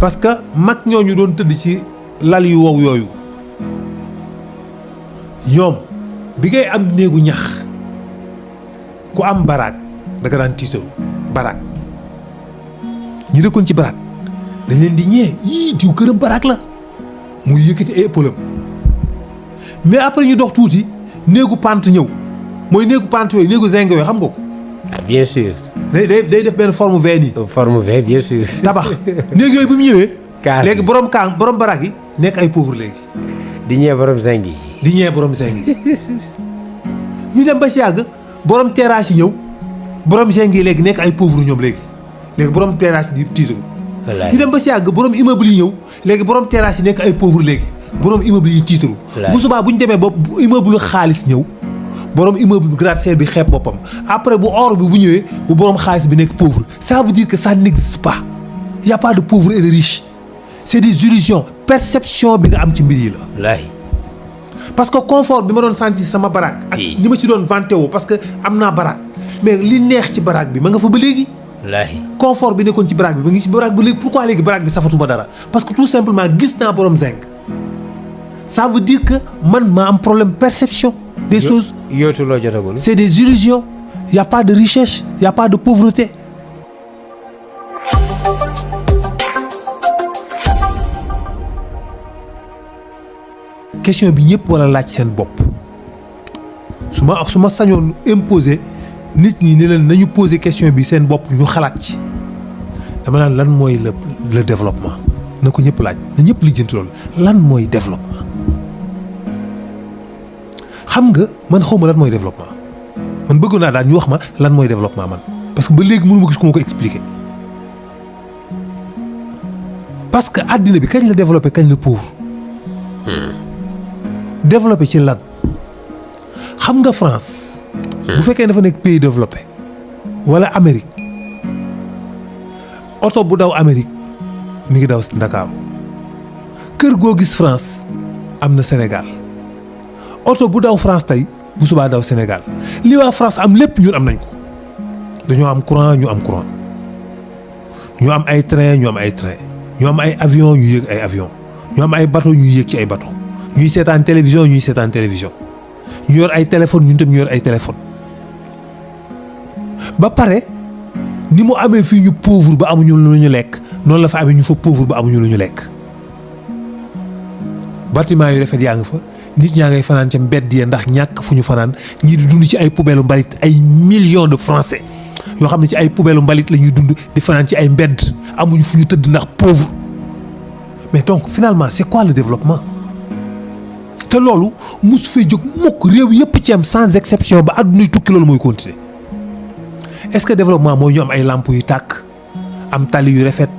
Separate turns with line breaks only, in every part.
parce que mag ñooñu doon tëdd ci lal yu wow yooyu ñoom bi ngay am néegu ñax ku am baraak da nga daan tiitaru baraak ñi dëkkoon ci baraak dañ leen di ñee yii diw këram baraak la muy yëkkati ay épaulam mais après ñu dox tuuti néegu pant ñëw mooy néegu pant yooyu néegu zinc yooyu xam nga ko.
Ah, bien sûr.
day def benn forme V nii.
Forme V, bien sûr.
tabax néeg yooyu bi mu ñëwee.
Kaas
léegi borom baraak yi nekk ay pauvre léegi.
di ñee borom zinc yi.
di ñee borom zinc yi ñu dem ba si yàgg borom terrasse yi ñëw borom zinc yi léegi nekk ay pauvre ñoom léegi borom terrasse yi di tiitaru.
wallaay
ñu dem ba si yàgg borom immeuble yi ñëw léegi borom terrasse yi nekk ay pauvre léegi borom immeuble yi tiitaru. bu subaa bu ñu demee ba immeuble xaalis ñëw borom immeuble gratte-ciel bi xeeb boppam après bu or bi bu ñëwee bu borom xaalis bi nekk pauvre ça veut dire que ça n'existe pas y a pas de pauvre et de riche c'est des illusions perception bi nga am ci mbir yi la.
wallaay.
parce que confort bi ma doon sentir sama baraak. ak
Oui.
ni ma ci doon vanté woo parce que am naa baraak mais li neex ci baraak bi ma nga fa ba léegi.
wallaay.
confort bi nekkoon ci baraak bi ma ngi ci baraak ba léegi pourquoi léegi baraak bi safatuma dara parce que tout simplement gis naa borom zinc ça veut dire que man maa am problème perception des choses.
yootu loo jotagul.
C'est des illusions. Il y a pas de richesse, il y a pas de pauvreté. Question bi ñëpp wala laaj seen bopp su ma sañoon imposer nit ñi ne leen nañu poser question bi seen bopp ñu xalaat ci dama naan lan mooy le développement na ko ñëpp laaj na ñëpp lijjanti loolu lan mooy développement. xam nga man xaw ma lan mooy développement man bëggoon naa daal ñu wax ma lan mooy développement man parce que ba léegi mënu ma gis ku ma ko expliquer parce que àddina bi kañ la développé kañ la pauvre. développé ci lan xam nga France. bu fekkee dafa nekk pays développé wala Amérique oto bu daw Amérique mi ngi daw Ndakaaru kër goo gis France am na Sénégal. oto bu daw France tey bu subaa daw Sénégal li waa France am lépp ñun am nañ ko dañoo am courant ñu am courant ñu am ay train ñu am ay train ñu am ay avion ñu yéeg ay avion ñu am ay bateau ñu yéeg ci ay bateau ñuy seetaan télévision ñuy seetaan télévision ñu yor ay téléphone ñun tam ñu yor ay téléphone ba pare ni mu amee fii ñu pauvre ba amuñu lu ñu lekk noonu la fa amee ñu fa pauvre ba amuñu lu ñu lekk bâtiment yu rafet yaa ngi fa nit ñaa ngay fanaan ca mbedd yi ndax ñàkk fu ñu fanaan ñii di dund ci ay poubelle mbalit ay millions de français yoo xam ne ci ay poubelle mbalit la ñuy dund di fanaan ci ay mbedd amuñu fu ñu tëdd ndax pauvre mais donc finalement c'est quoi le développement te loolu mus fee jóg mukk réew yëpp ci am sans exception ba àdduna tukki loolu mooy continuer est-ce que développement mooy ñu am ay lampes yu tàkk am tali yu rafet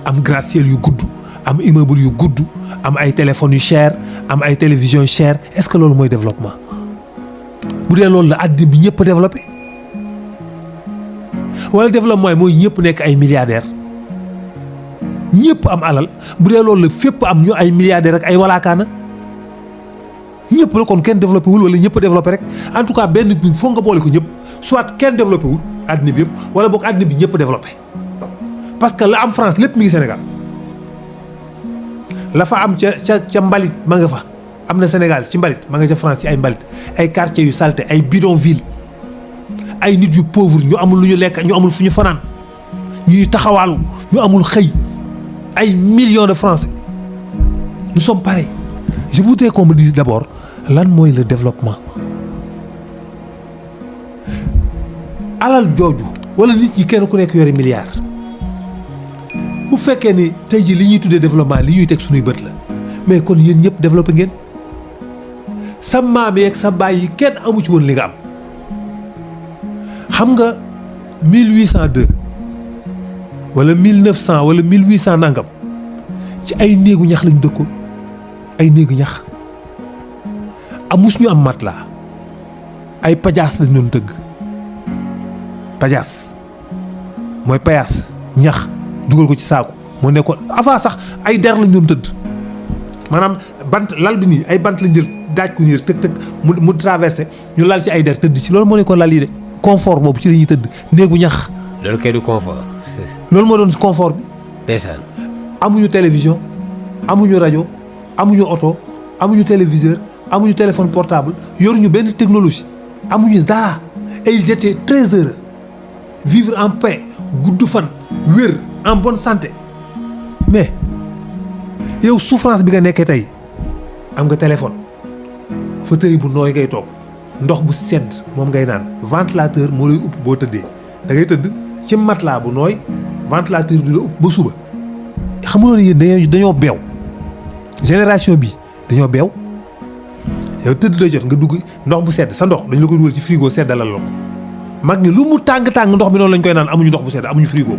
am gratte-ciel yu gudd am immeuble yu gudd am ay téléphones yu cher am ay télévisions cher est-ce que loolu mooy développement bu dee loolu la àddina bi ñëpp développé wala développement mooy ñëpp nekk ay milliardaires ñëpp am alal bu dee loolu la fépp am ñu ay milliardaires ak ay walaakaana ñëpp la kon kenn développé wul wala ñëpp développé rek en tout cas benn bi foog nga boole ko ñëpp soit kenn développé wul àddina bi yëpp wala boog àddina bi ñëpp développé parce que la am France lépp mi ngi Sénégal. la fa am ca mbalit ma nga fa am na Sénégal ci mbalit ma nga ca France ci ay mbalit ay quartiers yu salté ay bidonville ay nit yu pauvre ñu amul lu ñu lekk ñu amul fu ñu fanaan ñuy taxawaalu ñu amul xëy ay millions de Français nous sommes pareils je voudrais qu'on me dise d'abord lan mooy le développement alal jooju wala nit ñi kenn ku nekk yore milliard bu fekkee ni tey jii li ñuy tuddee développement li ñuy teg suñuy bët la mais kon yéen ñëpp développé ngeen sa maam yeeg sa baay yi kenn amu ci woon li nga am xam nga 1802 wala 1900 wala 1800 nangam ci ay néegu ñax lañu dëkkoon ay néegu ñax amus ñu am matelas ay pajaas lañ doon tëgg pajaas mooy payaas ñax dugal ko ci saako moo nekkoon avant sax ay der lañ doon tëdd maanaam bant lal bi nii ay bant lañ jël daaj ko nii tëg mu traversé ñu lal ci ay der tëdd ci loolu moo nekkoon lal yi de confort boobu ci la ñuy tëdd néegu ñax.
loolu kay du confort.
loolu moo doon confort bi.
ndeysaan.
amuñu télévision amuñu rajo amuñu oto amuñu téléviseur amuñu téléphone portable yoruñu benn technologie amuñu dara et ils étaient très heureux vivre en paix gudd fan wér en bonne santé mais yow souffrance bi nga nekkee tey am nga téléphone fauteuil bu nooy ngay toog ndox bu sedd moom ngay naan ventilateur moo lay upp boo tëddee da ngay tëdd ci matelas bu nooy ventilateur di la upp ba suba xamuloo ne yéen dañoo beew génération bi dañoo beew yow tëdd la jot nga dugg ndox bu sedd sa ndox dañu la koy dugal ci frigo seddalal la ko mag ñi lu mu tàng-tàng ndox bi noonu lañ koy naan amuñu ndox bu sedd amuñu frigo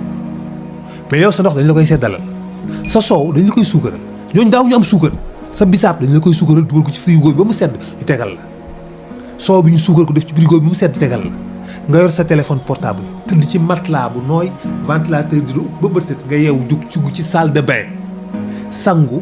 mais yow sa ndox dañ la koy seddalal sa soow dañ la koy suukaral ñooñu daawuñu am suukar sa bisaab dañ la koy suukaral dugal ko ci frigo bi ba mu sedd ñu tegal la soow bi ñu suukar ko def ci frigo bi mu sedd tegal la nga yor sa téléphone portable tëdd ci matelas bu nooy ventilateur di la upp ba bët set nga yeewu jug ci salle de bain sangu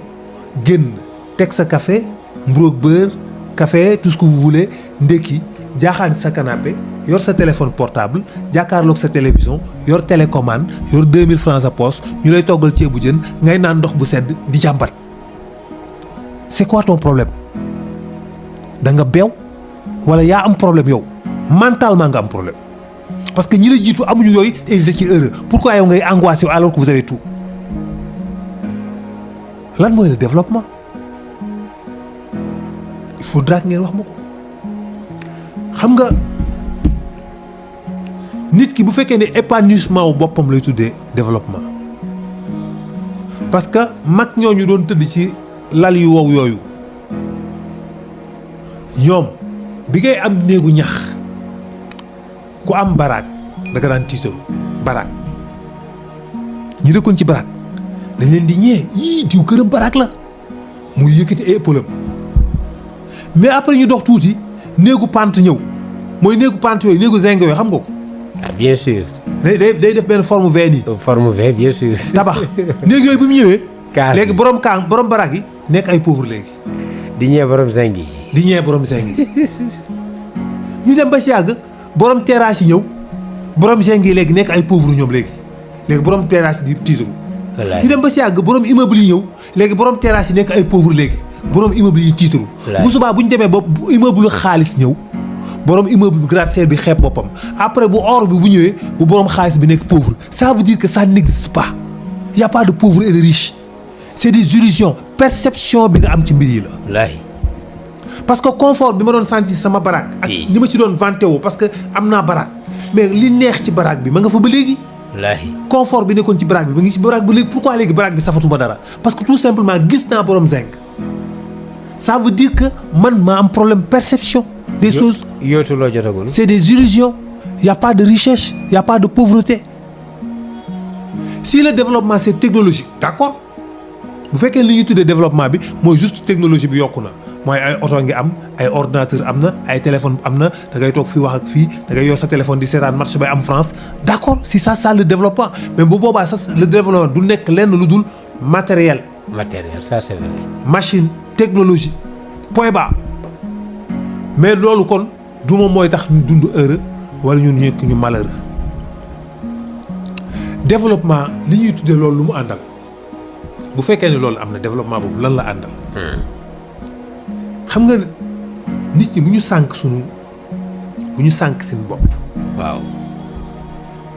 génn teg sa café mburoog beurre café tout ce que vous voulez ndekki jaaxaan sa canapé yor sa téléphone portable jàkkaarloog sa télévision yor télécommande yor 2000 francs sa poche ñu lay toggal ceebu jën ngay naan ndox bu sedd di jàmbat c'est quoi ton problème da nga beew wala yaa am problème yow mentalement nga am problème parce que ñi la jiitu amuñu yooyu et ils étaient heureux pourquoi yow ngay angoissé alors que vous avez tout lan mooy le développement il faudra que ngeen wax ma ko xam nga nit ki bu fekkee ne épanouissement wu boppam lay tuddee développement parce que mag ñooñu doon tëdd ci lal yu wow yooyu ñoom bi ngay am néegu ñax ku am baraak da nga daan tiitaru baraak ñi dëkkoon ci baraak dañ leen di ñee yii diw këram baraak la muy yëkkati ay épaulam mais après ñu dox tuuti néegu pant ñëw mooy néegu pant yooyu néegu zinc yooyu xam nga ko.
Ah, bien sûr.
day def benn forme V nii.
Forme V, bien sûr.
tabax néeg yooyu bi mu ñëwee.
kaas
léegi borom baraak yi nekk ay pauvre léegi.
di ñee borom zinc yi.
di ñee borom zinc yi ñu dem ba si yàgg borom terrasse yi ñëw borom zinc yi léegi nekk ay pauvre ñoom léegi borom terrasse yi di tiitaru.
wallaay
ñu dem ba si yàgg borom immeuble yi ñëw léegi borom terrasse yi nekk ay pauvre léegi borom immeuble yi tiitaru. bu subaa bu ñu demee ba immeuble xaalis ñëw borom immeuble gratte-ciel bi xeeb boppam après bu or bi bu ñëwee bu borom xaalis bi nekk pauvre ça veut dire que ça n'existe pas y a pas de pauvre et de riche c'est des illusions perception bi nga am ci mbir yi la.
wallaay.
parce que confort bi ma doon sentir sama baraak. ak
Oui.
ni ma ci doon vanté woo parce que am naa baraak mais li neex ci baraak bi ma nga fa ba léegi.
wallaay.
confort bi nekkoon ci baraak bi ma ngi ci baraak ba léegi pourquoi léegi baraak bi safatuma dara parce que tout simplement gis naa borom zinc ça veut dire que man maa am problème perception des choses.
yootu loo jotagul.
C'est des illusions. Il n'y a pas de richesse, il n'y a pas de pauvreté. Si le développement c'est technologique, d'accord. Bu fekkee li ñuy tuddee développement bi mooy juste technologie bi yokku na mooy ay oto ngi am ay ordinateur am na ay téléphone am na da ngay toog fii wax ak fii da ngay yor sa téléphone di seetaan match bay am France d'accord si ça le développement mais bu boobaa sax le développement du nekk lenn lu dul matériel
matériel, ça c'est vrai.
machine technologie point bas mais loolu kon du moom mooy tax ñu dund heureux wala ñu nekk ñu malheureux développement li ñuy tuddee loolu lu mu àndal bu fekkee ne loolu am na développement boobu lan la àndal xam nga nit ñi bu ñu sànk seen bopp
waaw.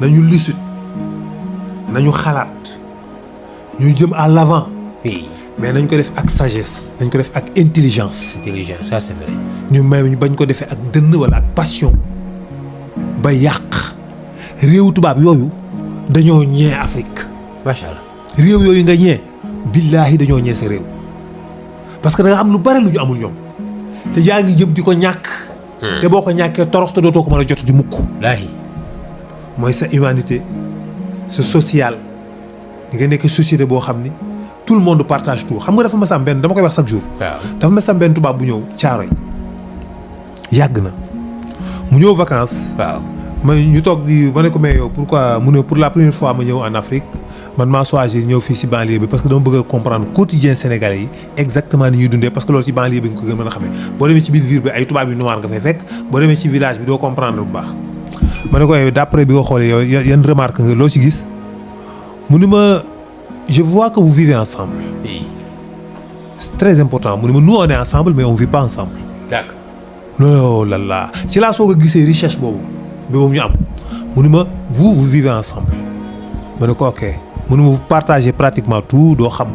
nañu lucide nañu xalaat ñuy jëm à l'avant
oui.
mais nañ ko def ak sagesse nañ ko def ak intelligence
intelligent, ça c'est vrai.
ñu may ñu bañ ko defee ak dënn wala ak passion ba yàq réewu tubaab yooyu dañoo ñee Afrique
macha allah.
réew yooyu nga ñee billaahi dañoo ñee sa réew parce que da nga am lu bare lu ñu amul ñoom te yaa ngi jëm di ko ñàkk te boo ko ñàkkee torox te dootoo ko mën a jot di mukk
wallaahi.
mooy sa humanité sa social di nga nekk société boo xam ni tout le monde partage tout xam nga dafa ma sam benn dama koy wax chaque jour
waaw.
dafa ma sam benn tubaab bu ñëw Caaroy yàgg na mu ñëw vacances
waaw.
ma ñu toog di ma ne ko mais yow pourquoi mu ne pour la première fois ma ñëw en Afrique man maa choisir ñëw fii si banlieue bi parce que dama bëgg a comprendre quotidien sénégalais yi exactement ni ñuy dundee parce que loolu ci banlieue bi nga ko gën mën a xamee boo demee ci biir ville bi ay tubaab yu noir nga fay fekk boo demee ci village bi doo comprendre bu baax ma ne ko yow d'après bi nga xoolee yow yan remarque nga loo ci gis mu ni ma je vois que vous vivez ensemble.
Oui.
C'est très important mu ne ma nous on est ensemble mais on vit pas ensemble.
D'accord.
non là là ci laa soog a gisee richesse boobu ñu am mu ne ma vous vivez ensemble ma ne ko ok mu ne ma vous partagez pratiquement tout doo xam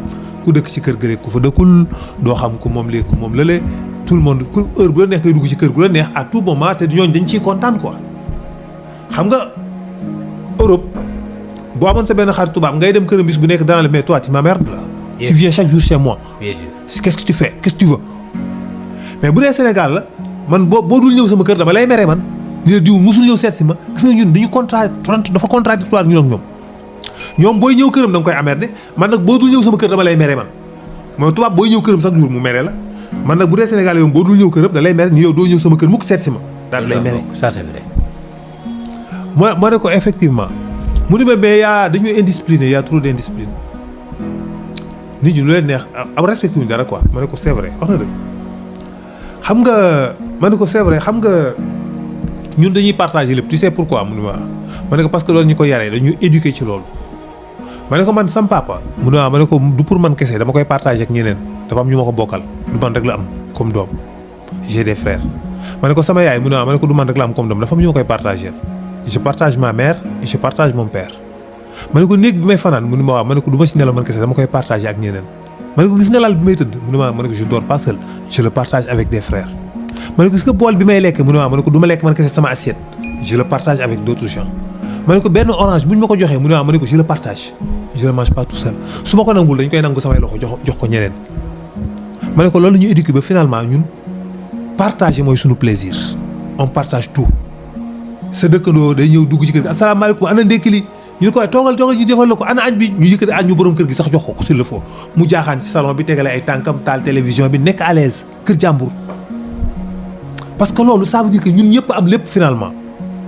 ku dëkk ci kër gële ku fa dëkkul doo xam ku moom lee ku moom lële tout le monde ku heure bu la neex ngay dugg ci kër gu la neex à tout moment te ñooñu dañ ciy kontaan quoi. xam nga Europe boo amoon sa benn xarit tubaab ngay dem këram bis bu nekk dana la mais toi tu m'emmerdes là. Tu viens chaque jour chez moi.
Bien sûr.
Qu'est-ce que tu fais? Qu'est-ce que tu veux? Mais bu dee Sénégal la man boo dul ñëw sama kër dama lay mere man ñu ne diw musul ñëw seet si ma gis nga ñun dañu dafa contradictoire ñun ak ñoom booy ñëw këram da nga koy emmerder man nag boo dul ñëw sama kër dama lay mere man mooy tubaab booy ñëw këram chaque jour mu mere la man nag bu dee Sénégal yow boo dul ñëw këram da lay mere ni yow doo ñëw sama kër mukk seet si ma daal lay mere.
Ça c'est vrai.
ma ne ko effectivement mu ne ma mais dañuy indiscipliné y a trop d'indiscipline nit ñi lu leen neex am respecté wuñ dara quoi ma ne ko c'est vrai wax na dëgg xam nga ma ne ko c'est vrai xam nga ñun dañuy partager lépp tu sais pourquoi mu ne ma ne ko parce que loolu ñu ko yaree dañuy éduquer ci loolu ma ne ko man sam papa mu ne ma ne ko du pour man kese dama koy partager ak ñeneen dafa am ñu ma ko bokkal du man rek la am comme doom j'ai des frères ma ne ko sama yaay mu ne ma ne ko du man rek la am comme doom dafa am ñu ma koy partager je partage ma mère et je partage mon père ma ne ko néeg bi may fanaan mu ne ma waaw ma ne ko du ma ci nelaw man kese dama koy partager ak ñeneen ma ne ko gis nga lal bi may tëdd mu ne ma ne ko je dors pas seul je le partage avec des frères ma ne ko gis nga bool bi may lekk mu ne ma ne ko du ma lekk man kese sama assiette je le partage avec d'autres gens ma ne ko benn orange bu ñu ma ko joxee mu ne ma ne ko je le partage je le mange pas tout seul su ma ko nangul dañ koy nangu samay loxo jox ko ñeneen ma ne ko loolu ñu éduqué ba finalement ñun partager mooy suñu plaisir on partage tout sa dëkkandoo day ñëw dugg ci kër gi asalaamaaleykum ana ndékki li ñu ne ko waaye toogal ñu defal la ko ana añ bi ñu yëkkati añ ñu borom kër gi sax jox ko s'il le faut mu jaaxaan ci salon bi tegale ay tànkam taal télévision bi nekk à l'aise kër jàmbur parce que loolu ça veut dire que ñun ñëpp am lépp finalement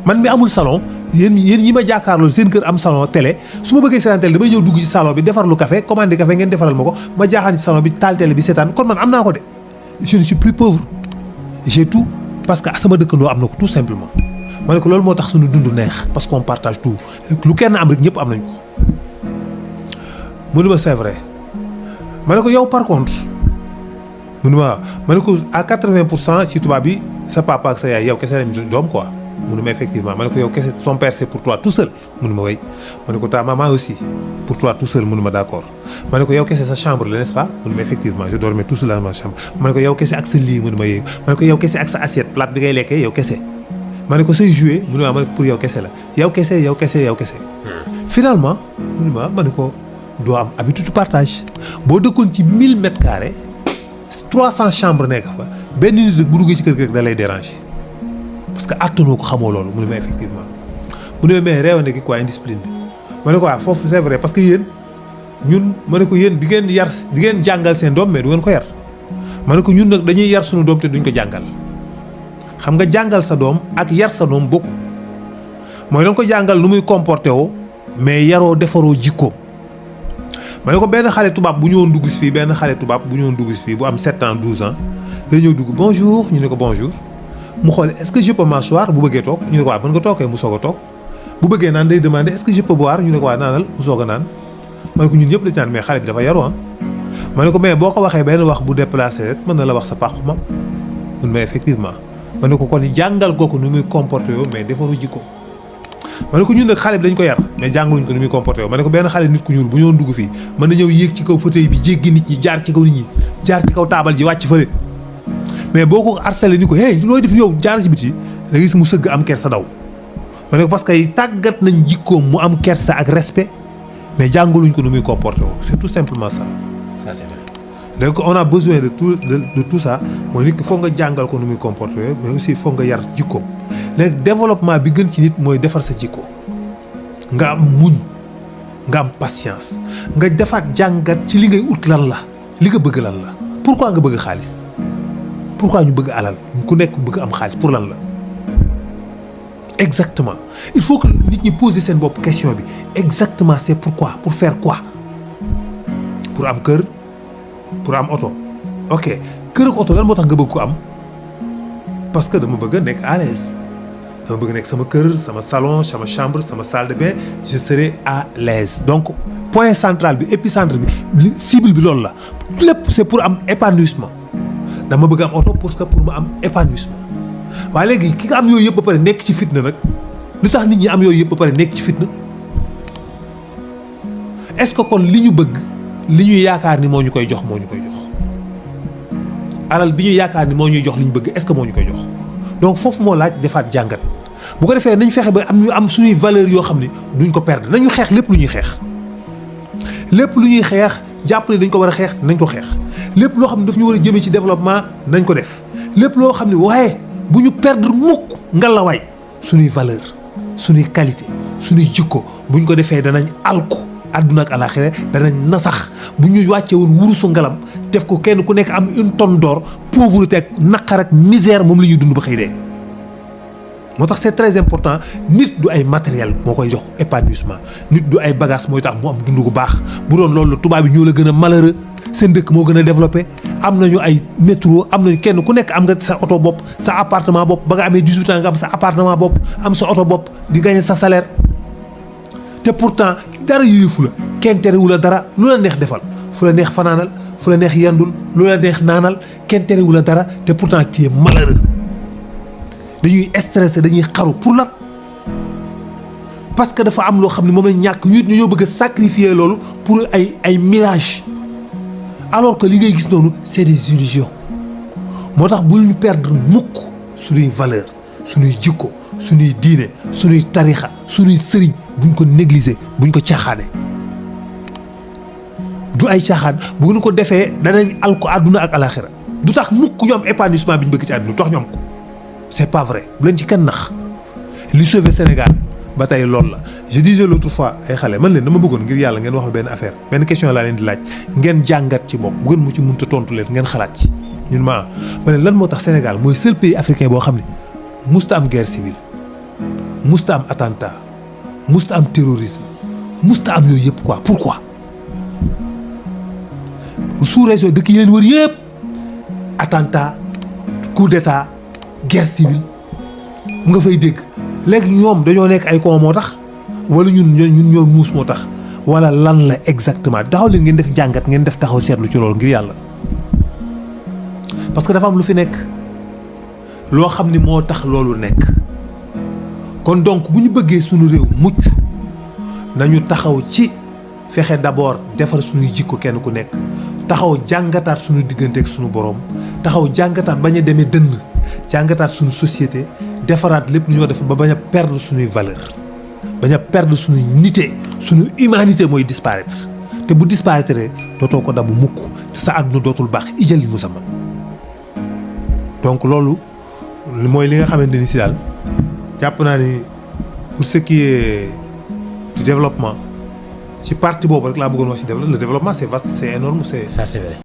man mi amul salon yéen ñi ma jàkkaarloo seen kër am salon télé su ma bëggee seetaan télé damay ñëw dugg ci salon bi defar lu café commandé café ngeen defaral ma ko ma jaaxaan ci salon bi taal télé bi seetaan kon man am naa ko de je ne suis plus pauvre j'ai tout parce que sama dëkkandoo am na ko tout simplement ma ne ko loolu moo tax suñu dund neex parce qu'on partage tout lu kenn am rek ñëpp am nañ ko mu ne ma c'est vrai ma ne ko yow par contre mu ne ma ne ko à 80% ci tubaab bi sa papa ak sa yaay yow kese lañ doom quoi mu ne ma effectivement ma ne ko yow kese son père c'est pour toi tout seul mu ne ma way ma ne ko ta maman aussi pour toi tout seul mu ne ma d'accord ma ne ko yow kese sa chambre la n'est-ce pas mu ne ma effectivement je dormais tout seul dans ma chambre ma ne ko yow kese ak sa lii mu ne ma yooyu ma ne ko yow kese ak sa assiette plate bi ngay lekkee yow kese ma ne ko say joué mu ne ma ne ko pour yow kese la yow kese finalement mu ne ma ne ko doo am habitude de partage boo dëkkoon ci 1000 mètres carrés 300 chambres nekk fa benn nit rek bu duggee ci kër gi rek da lay déranger parce que attanoo ko xamoo loolu mu ne ma effectivement mu ne ma mais réewande gi quoi indiscipline bi ma ne ko waaw foofu c'est vrai parce que yéen ñun ma ne ko yéen di ngeen jàngal seen doom mais du ngeen ko yar ma ne ko ñun nag dañuy yar suñu doom te duñ ko jàngal xam nga jàngal sa doom ak yar sa doom bokku mooy da nga ko jàngal nu muy comporté woo mais yaroo defaroo jikkoom ma ne ko benn xale tubaab bu ñëwoon dugg si fii bu am 7 ans 12 ans day ñëw dugg bonjour ñu ne ko bonjour mu xool est-ce que je peux m'asseoir bu bëggee toog ñu ne ko waaw mën nga toogee mu soog a toog bu bëggee naan day demander est-ce que je peux boire ñu ne ko waaw naanal mu soog a naan ma ne ko ñun ñëpp dañu naan mais xale bi dafa yaru ma ne ko mais boo ko waxee benn wax bu déplacé rek mën na la wax sa pàqu mam mun ma effectivement ma ne ko kon jàngal ko nu muy comporté yoo mais defaru jikko ma ne ko ñun nag xale bi dañ ko yar mais jàngaluñ ko nu muy comporté yoo ma ne ko benn xale nit ku ñuul bu ñëwoon dugg fii mën na ñëw yéeg ci kaw fauteuil bi jéggi nit ñi jaar ci kaw nit ñi jaar ci kaw taabal ji wàcc fële mais boo ko harcelé ni ko hey looy def yow jaar ci biti da ngay gis mu sëgg am kersa daw ma ne ko parce que tàggat nañ jikkoom mu am kersa ak respect mais jàngaluñ ko nu muy comporté yoo c'est tout simplement ça.
Ça c'est vrai.
Donc on a besoin de tout ça mooy nit ki foog nga jàngal ko nu muy comporter mais aussi foog nga yar jikko léegi développement bi gën ci nit mooy defar sa jikko nga am muñ nga am patience nga defaat jàngat ci li ngay ut lan la li nga bëgg lan la pourquoi nga bëgg xaalis pourquoi ñu bëgg alal ku nekk bëgg am xaalis pour lan la exactement il faut que nit ñi poser seen bopp question bi exactement c'est pourquoi pour faire quoi pour am kër pour am oto ok kër ak oto lan moo tax nga bëgg ko am parce que dama bëgg a nekk à l'aise dama bëgg nekk sama kër sama salon sama chambre sama salle de bain je serai à l'aise donc point central bi épicentre bi cible bi loolu la lépp c'est pour am épanouissement dama bëgg am oto pour ma am épanouissement waaye léegi ki nga am yooyu yëpp ba pare nekk ci fitna nag lu tax nit ñi am yooyu yëpp ba pare nekk ci fitna est-ce que kon li ñu bëgg li ñu yaakaar ni moo ñu koy jox alal bi ñu yaakaar ni moo ñuy jox li ñu bëgg est-ce que moo ñu koy jox donc foofu moo laaj defaat jàngat bu ko defee nañ fexe ba am suñuy valeurs yoo xam ne duñ ko perdre nañu xeex lépp lu ñuy xeex jàpp ne dañ ko war a xeex nañ ko xeex lépp loo xam ne daf ñu war a jëmee ci développement nañ ko def lépp loo xam ne waaye bu ñu perdre mukk ngalawaay suñuy valeur suñuy qualité suñuy jikko buñ ko defee danañ alku àdduna ak alaxira danañ nasax bu ñu wàccee woon wurusu ngalam def ko kenn ku nekk am une tonne d'or pauvreté ak naqar ak misère moom la ñuy dund ba xëy dee moo tax c'est très important nit du ay matériel moo koy jox épanouissement nit du ay bagage mooy tax mu am dund gu baax bu doon loolu tubaab yi ñoo la gën a malheureux seen dëkk moo gën a développé am nañu ay métro am nañu kenn ku nekk am nga sa oto bopp sa appartement bopp ba nga amee 18 ans nga am sa appartement bopp am sa oto bopp di gagner sa salaire te pourtant dara yëfu la kenn terewu la dara lu la neex defal fu la neex fanaanal fu la neex yandul lu la neex naanal kenn terewu la dara te pourtant tu es malheureux dañuy stressé dañuy xaru pour lan parce que dafa am loo xam ne moom lañ ñàkk ñu ñoo bëgg a sacrifier loolu pour ay mirage alors que li ngay gis noonu c'est des illusions moo tax bul ñu perdre mukk suñuy valeur suñuy jikko suñuy diine suñuy tarixa suñuy sëriñ buñ ko négliger buñ ko caaxaane du ay caaxaan bu ñu ko defee danañ al ko àdduna ak alaxira du tax mukk ñu am épanouissement bi ñu bëgg ci àdduna du tax ñu am ko c'est pas vrai bu leen ci kenn nax li sauvé Sénégal ba tey loolu la je disais l'autre fois ay xale man leen dama bëggoon ngir yàlla ngeen wax ma benn affaire benn question laa leen di laaj ngeen jàngat ci bopp bu ngeen mu ci mënta tontu leen ngeen xalaat ci ñun ma leen lan moo tax Sénégal mooy seul pays africain boo xam ne musta am guerre civile musta am attentat musta am terrorisme musta am yooyu yëpp quoi pourquoi sous-région dëkk yi leen wër yëpp attentat coup d'état guerre civile mu nga fay dégg léegi ñoom dañoo nekk ay con moo tax wala ñun ñoo muus moo tax wala lan la exactement taxaw leen ngeen def jàngat ngeen def taxaw seetlu ci loolu ngir yàlla parce que dafa am lu fi nekk loo xam ni moo tax loolu nekk kon donc bu ñu bëggee suñu réew mucc nañu taxaw ci fexe d'abord defar suñuy jikko kenn ku nekk taxaw jàngataat suñu diggante ak suñu borom taxaw jàngataat bañ a demee dënn jàngataat suñu société defaraat lépp lu ñoo def ba bañ a perdre suñuy valeur bañ a perdre suñu nité suñu humanité mooy disparaître te bu disparaître dootoo ko dabu mukk te sa àdduna dootul baax ijal li mu sama donc loolu mooy li nga xamante ni si daal jàpp naa ni pour ce qui est du développement ci partie boobu rek laa bëggoon wax ci développement le développement c'est vaste c'est énorme c'est
Ça c'est vrai.